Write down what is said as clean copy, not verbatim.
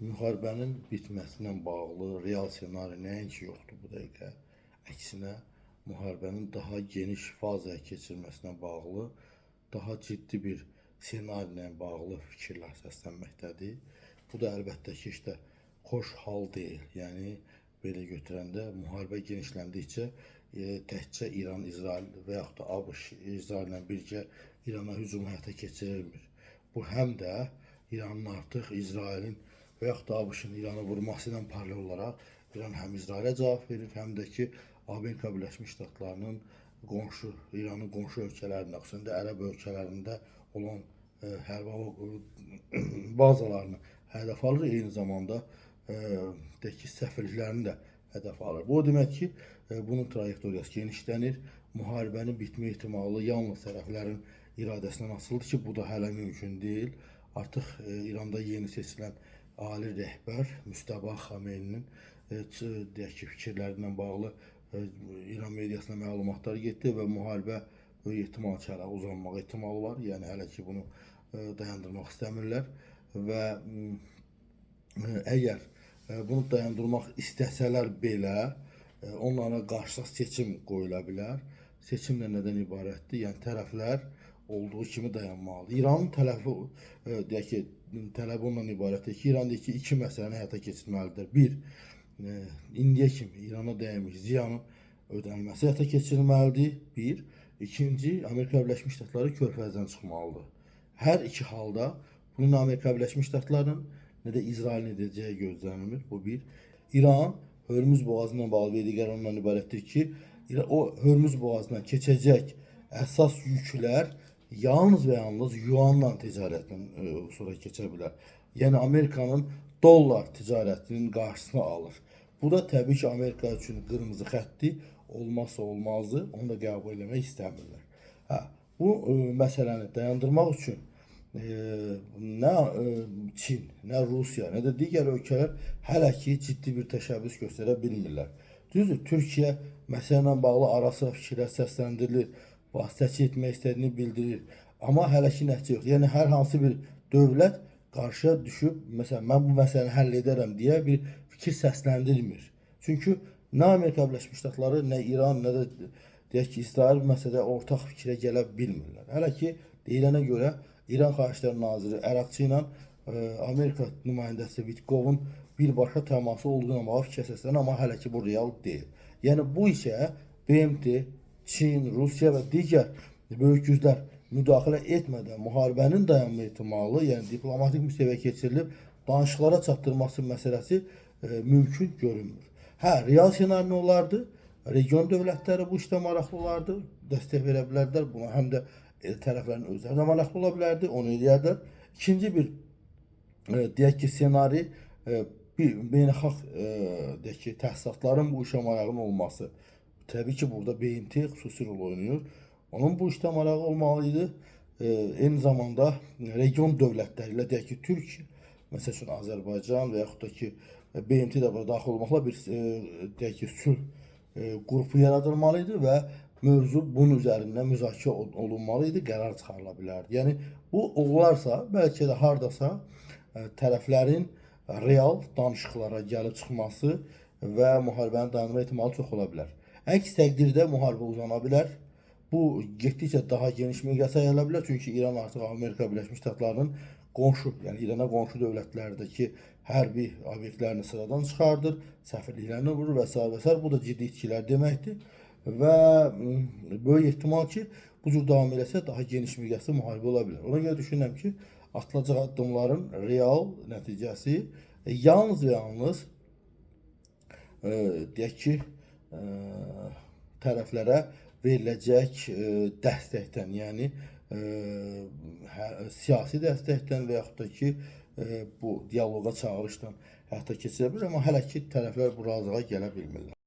Müharibənin bitməsi ilə bağlı real ssenari nəinki yoxdur bu dəqiqə. Əksinə, müharibənin daha geniş fazaya keçirilməsinə bağlı daha ciddi bir ssenari ilə bağlı fikirlər səslənməkdədir. Bu da əlbəttə ki, işte xoş hal deyil. Yəni belə götürəndə müharibə genişləndikcə təkcə İran, İsrail və yaxud da ABŞ İsraillə birgə İrana hücum həyata keçirilmir. Bu həm də İranın artıq İsrailin və yaxud da ABŞ-ın İranı vurması ilə paralel olaraq İran həm İsrailə cavab verir, həm də ki Amerika Birləşmiş Ştatlarının qonşu İranın qonşu ölkələrində, xüsusən də ərəb ölkələrində olan hərbi hava bazalarını hədəf alır. Eyni zamanda deyək ki, səfirliklərini də hədəf alır. Bu o demək ki, bunun trayektoriyası genişlənir. Müharibənin bitmə ehtimalı yalnız tərəflərin iradəsindən asılıdır ki, bu da hələ mümkün deyil. Artıq İranda yeni seçilən ali rəhbər Müstəba Xameneinin deyək ki, fikirləri ilə bağlı İran mediasına məlumatlar getdi və müharibə böyük ehtimal ki, hələ uzanmaq ehtimalı var. Yəni hələ ki bunu dayandırmaq istəmirlər və əgər bunu dayandırmaq istəsələr belə, onlara qarşı seçim qoyula bilər. Seçim də nədən ibarətdir? Yəni tərəflər olduğu kimi dayanmalıdır. İranın tələfi deyək ki, tələbi ondan ibarətdir ki, İran deyir ki, iki məsələni həyata keçirməlidir. Bir, indiyə kimi İrana dəymiş ziyanın ödənilməsi həyata keçirilməlidir. Bir. İkinci, Amerika Birləşmiş Ştatları körfəzdən çıxmalıdır. Hər iki halda bunun Amerika Birləşmiş Ştatlarının nə də İsrailin edəcəyi gözlənilmir. Bu bir. İran Hörmüz boğazına bağlı verdiyi qərar ondan ibarətdir ki, o Hörmüz boğazından keçəcək əsas yüklər yalnız və yalnız yuanla ticarətlə sonra keçə bilər. Yəni Amerikanın dollar ticarətinin qarşısını alır. Bu da təbii ki, Amerika üçün qırmızı xəttdir, olmazsa olmazdır. Onu da qəbul eləmək istəmirlər. Hə, bu məsələni dayandırmaq üçün nə Çin, nə Rusiya, nə də digər ölkələr hələ ki ciddi bir təşəbbüs göstərə bilmirlər. Düzdür, Türkiyə məsələ ilə bağlı ara-sıra fikirlər səsləndirilir, vasitəçi etmək istədiyini bildirir. Amma hələ ki nəticə yox. Yəni hər hansı bir dövlət qarşıya düşüb, məsələn, mən bu məsələni həll edərəm deyə bir fikir səsləndirmir. Çünki nə Amerika Birləşmiş Ştatları, nə İran, nə də deyək ki, İsrail bu məsələdə ortaq fikrə gələ bilmirlər. Hələ ki deyilənə görə İran Xarici Naziri Əraqçı ilə Amerika nümayəndəsi Vitkovun birbaşa təması olduğuna bağlı fikir səslənir, amma hələ ki bu real deyil. Yəni bu işə BMT, Çin, Rusiya və digər böyük güclər müdaxilə etmədən müharibənin dayanma ehtimalı, yəni diplomatik müstəviyə keçirilib danışıqlara çatdırması məsələsi mümkün görünmür. Hə, real ssenari nə olardı? Region dövlətləri bu işdə maraqlı olardı, dəstək verə bilərdilər. Buna həm də tərəflərin özləri də maraqlı ola bilərdi, onu eləyərdilər. İkinci bir deyək ki, ssenari bir beynəlxalq deyək ki, təsisatların bu işə marağının olması. Təbii ki, burada BMT xüsusi rol oynayır. Onun bu işdə marağı olmalı idi. Eyni zamanda region dövlətləri ilə deyək ki, Türkiyə, məsəl üçün Azərbaycan və yaxud da ki, BMT də bura daxil olmaqla bir deyək ki, sülh qrupu yaradılmalı idi və mövzu bunun üzərindən müzakirə olunmalı idi, qərar çıxarıla bilərdi. Yəni bu olarsa, bəlkə də hardasa tərəflərin real danışıqlara gəlib çıxması və müharibənin dayanma ehtimalı çox ola bilər. Əks təqdirdə müharibə uzana bilər. Bu getdikcə daha geniş miqyasa yayıla bilər, çünki İran artıq Amerika Birləşmiş Ştatlarının qonşu, yəni İrana qonşu dövlətlərdəki hərbi obyektlərini sıradan çıxardır, səfirliklərini vurur və sair və sair. Bu da ciddi itkilər deməkdir və böyük ehtimal ki, bu cür davam eləsə daha geniş miqyaslı müharibə ola bilər. Ona görə düşünürəm ki, atılacaq addımların real nəticəsi yalnız və yalnız deyək ki, tərəflərə veriləcək dəstəkdən, yəni siyasi dəstəkdən və yaxud da ki, bu dialoqa çağırışla həyata keçirə bilər, amma hələ ki tərəflər bu razılığa gələ bilmirlər.